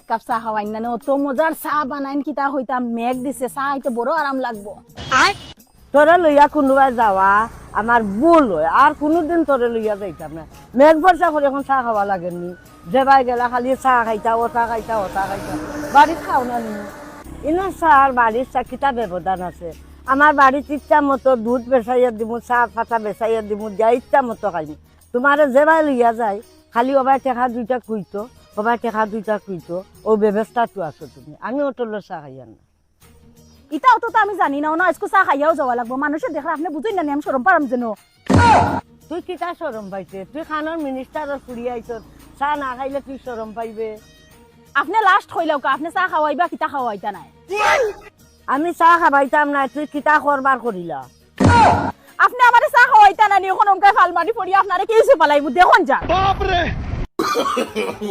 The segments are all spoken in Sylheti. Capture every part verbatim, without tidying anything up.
কাপ চা খাওয়াইন না, অত মজার চা বানাইন, কিতা কইতাম, মেঘ দিছে, চা খাইতে বড় আরাম লাগবো। তোরে লইয়া কুনুবায় যাওয়া আমার ভুল অয়, আর কুনুদিন তোরে লইয়া যাইতাম না। মেঘ বর্ষা করি অখন চা খাওয়া লাগের নি? যেবায় গেলা খালি চা খাইতা, অতা খাইতা, অতা খাইতা। বাড়িত খাও না নি? ইনো চা আর বাড়ির চা কিতা ব্যবধান আছে? আমার বাড়িত ইচ্ছা মতো দুধ বেচাইয়া দিমু, চা পাতা বেচাইয়া দিমু, দিয়া ইচ্ছা মতো খাইমু। তুমারে যেবায় লইয়া যাই, খালি অবায় টেকা দুইটা খুইতো, অবায় টেকা দুইটা খুইতো, অউ ব্যবস্থাত আছো তুমি। আমি হোটেলর চা খাইয়ার না। ইতা অত তো আমি জানি না, অনো আইজকু চা খাইয়াউ যাওয়া লাগবো। মানষে দেখরা আপনে বুঝইন না নি, আমি শরম পাইরাম যেন। তুই কিতা শরম পাইতে? তুই খানোর মিনিস্টারর ফুড়ি আইছস, চা না খাইলে তুই শরম পাইবে? আপনে last কইলাউক্কা, আপনে চা খাওয়াইবা কিতা খাওয়াইতা নায়? আমি চা খাবাইতাম নায়, তুই কিতা করবার করিলা? আপনে আমারে চা খাওয়াইতা না নি, অখন অমকায় ফাল মারি পড়ি আপনারে কেইসে ফালাইমু, দেখইন যান। বাপ রে!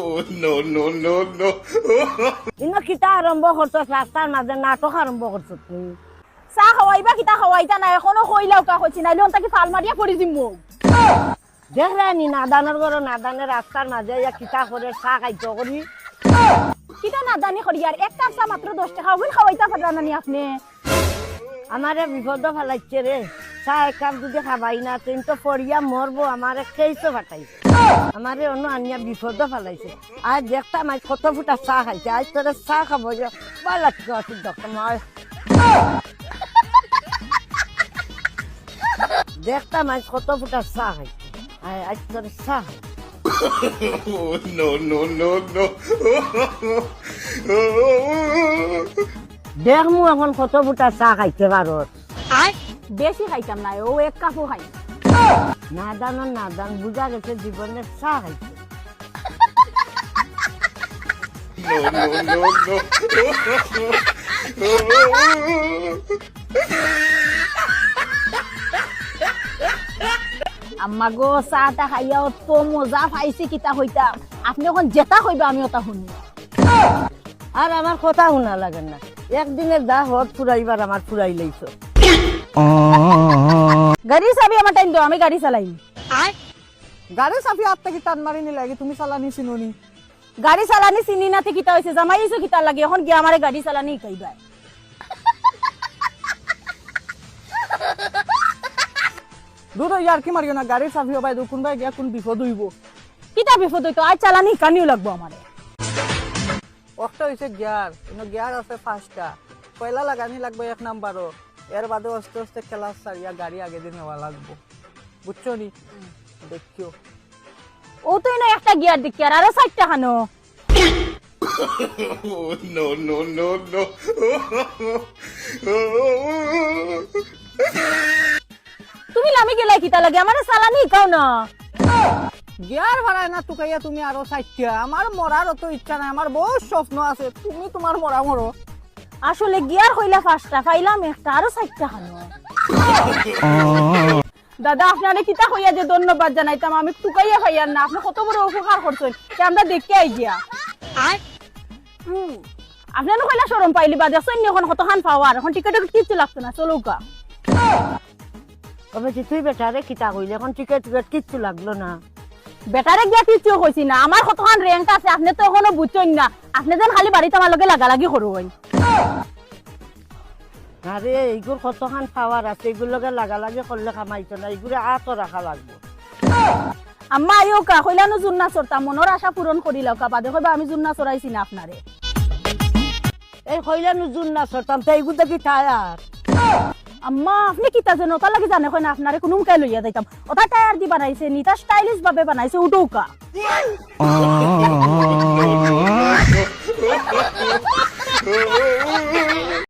Oh, no, no, no, no. ইনো কিতা আরম্ভ করছস? রাস্তার মাঝে নাটক আরম্ভ করছস তুই। চা খাওয়াইবা কিতা খাওয়াইতা না, অখনো কইলাউক্কা কইছি, নাইলে অন থাকি ফাল মারিয়া পড়ি যিমু। দেখরায় নি, নাদানর ঘরো নাদানে রাস্তার মাঝে আইয়া কিতা করে, চা খাইতো করি। কিতা নাদানি করি আর, এক কাপ চা মাত্র দশ টেকা, অগুন খাওয়াইতা পাররা না নি আপনে? আমারে বিপদো ফালাইছে রে, চা এক কাপ যুদি খাবাই না, তে তো পড়িয়া মরবো, আমারে কেইসো ফাটাইছে, আমারে অনো আনিয়া বিপদো ফালাইছে। আর দেখতাম আইজ কত ফুটা চা খাইছে, আইজ তোরে চা খাবো যে, বালা কি অসুখ দেখতাম আয়। দেখতাম আইজ কত ফুটা চা খাইছে। আয়, আইজ তোরে চা খাই। Oh, no, no, no, no. দেখমু অখন কত ফুটা চা খাইতে পারস। বেশি খাইতাম না, অউ এক কাপও খাই। নাদানর নাদান, বুঝা গেছে জীবনে চা খাইছে। No, no, no, no. আম্মা গো, চা টা খাইয়া অত মজা পাইছি, কিতা কইতাম। আপনে অখন যেটা কইবা, আমি ওটা হুনি। আর আমার কথা হুনা লাগে না, একদিনে যা হদ ফুরাইবার আমার ফুরাই লাইছো। গাড়ির চাবি আমার টাইম দেও, আমি গাড়ি চালাই। গাড়ির চাবি আত থাকি টান মারি নিলায় গি, তুমি চালানি চিনো নি? গাড়ি চালানি চিনি না তে কিতা অইছে? জামাই অইছো কিতার লাগি? অখন গিয়া আমারে গাড়ি চালানি শিকাইবায়। দুরো, ইয়ার্কি মারিও না, গাড়ির চাবি অবায় দেও, কুনবায় গিয়া কুন বিপদ অইবো। কিতা বিপদ অইতো? আইজ চালানি শিকানিউ লাগবো আমারে। একটা অইছে গিয়ার, ইনো গিয়ার আছে পাঁচটা, পয়লা লাগানি লাগবো এক নাম্বারো, এর বাদে আস্তে আস্তে ক্লাচ ছাড়িয়া গাড়ি আগেদি নেওয়া লাগবো, বুঝছো নি? দেখিও। অউ তো ইনো একটা গিয়ার দেখি, আর আরো চাইরটা খানো। Oh, no, no, no, no. তুমি লামি গেলায় কিতা লাগি? আমারে চালানি শিকাও না। গিয়ার ফারায় না তুকাইয়া তুমি আরো চাইরটা। আমার মরার অত ইচ্ছা নাই, আমার বউত স্বপ্ন আছে, তুমি তুমার মরা মরো। আসলে গিয়ার কইলা পাঁচটা, পাইলাম একটা, আরো চাইরটা খানো। দাদা, আপনারে কিতা কইয়া যে ধন্যবাদ জানাইতাম, আমি তুকাইয়া পাইয়ার না, আপনে কত বড় উপকার করছইন, তে আমরা দেখিয়া আই গিয়া। হুম, আপনে নু কইলা শরম পাইলিবা, দেখছইন নি অখন কতখান পাওয়ার, অখন টিকেট উকেট কিচ্ছু লাগতো না, চলউক্কা। অবে যে তুই বেটারে কিতা কইলে, অখন টিকেট উকেট কিচ্ছু লাগলো না। বেটারে গিয়া কিচ্ছু কইছি না, আমার কতখান র্যাঙ্ক আছে, আপনে তো অখনো বুঝছইন না, আপনে যেন খালি বাড়িত আমার লগে লাগালাগি করইন। আরে, ইগুর কতখান পাওয়ার আছে, ইগুর লগে লাগালাগি করলে কামাইতো না, ইগুরে আতো রাখা লাগবো। আম্মা, আইওকা, কইলা নু জুন্না চড়তাম, মনর আশা পূরণ করিলাউকা, বাদে কইবা আমি জুন্না চড়াইছি না আপনারে। এই কইলা নু জুন্না চড়তাম, তে ইগুর দেখি টায়ার। আম্মা, আপনে কিতা জানো, অতার লাগি জানে কয় না আপনারে কুনু মুখায় লইয়া যাইতাম। অতা টায়ার দি বানাইছে নি, তা স্টাইলিশ ভাবে বানাইছে, উঠউকা।